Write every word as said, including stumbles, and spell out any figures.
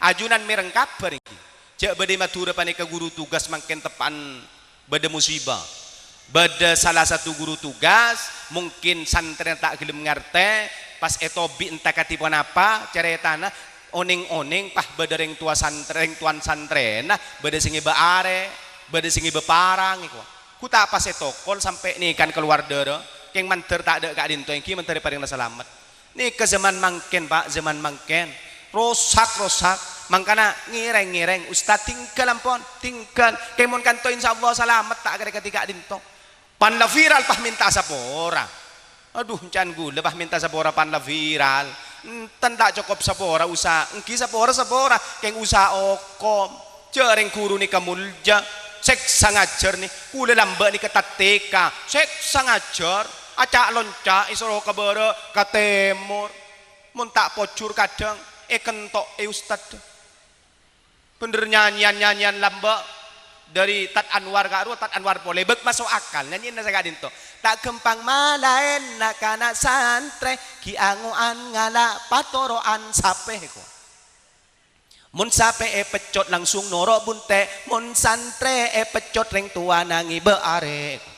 Ajunan mèreng kabhâr ènggi. Jhâ' bâdâ è Madhurâ panèka ghuru tugas mangkèn teppa'an bâdâ musibah. Bâdâ sala satu ghuru tugas, mungkin santrèna ta' ghellem ngartè, pas ètobi' enta kadhi ponapa carètana, onèng-onèng, pas bâdâ rèng towa santrè-, rèng towan santrèna, bâdâ sè ngèbâ arè', bâdâ sè ngèbâ parang, èkowa. Ghu ta' pas ètokol sampè' nèkan kalowar dârâ, kèng mandhâr ta' dâ' ka'dinto ènggi mandhâr èparèngana salamet. Nèka zaman mangkèn, Pa', zaman mangkèn. Rosak, rosak. Mangkana ngèrèng, ngèrèng. Ustad, tinggal ampon, tinggal. Kèng mon kanto, insya Allah salamet, ta' kèra kadhi ka'dinto. Pan la viral, pas mènta sapora. Adhu, can ghulâ, pas mènta sapora pan la viral. Enten ta' cokop sapora, usaha. Ènggi sapora, sapora. Kèng usaha okom. Jhâ' rèng ghuru nèka molja, sèksa ngajhâr nè, ghulâ lambâ' nèka tattèka, sèksa ngajhâr, aca'-lonca' èsoro ka bârâ', ka tèmor. Mon ta' pojhur kadhâng èkento'è ustad. Bhender nyanyèyan-nyanyèyan lambâ' dâri Tad Anwar ka'rowa Tad Anwar polè, bâk maso' akal nyanyèyanna sè ka'dinto. Ta' ghâmpang malaèna kana' santrè, ghi' ango'an ngala' patoro'an sapè, ko. Mon sapè èpeccot langsung noro' bunte', mon santrè èpeccot rèng towana ngèbâ arè'.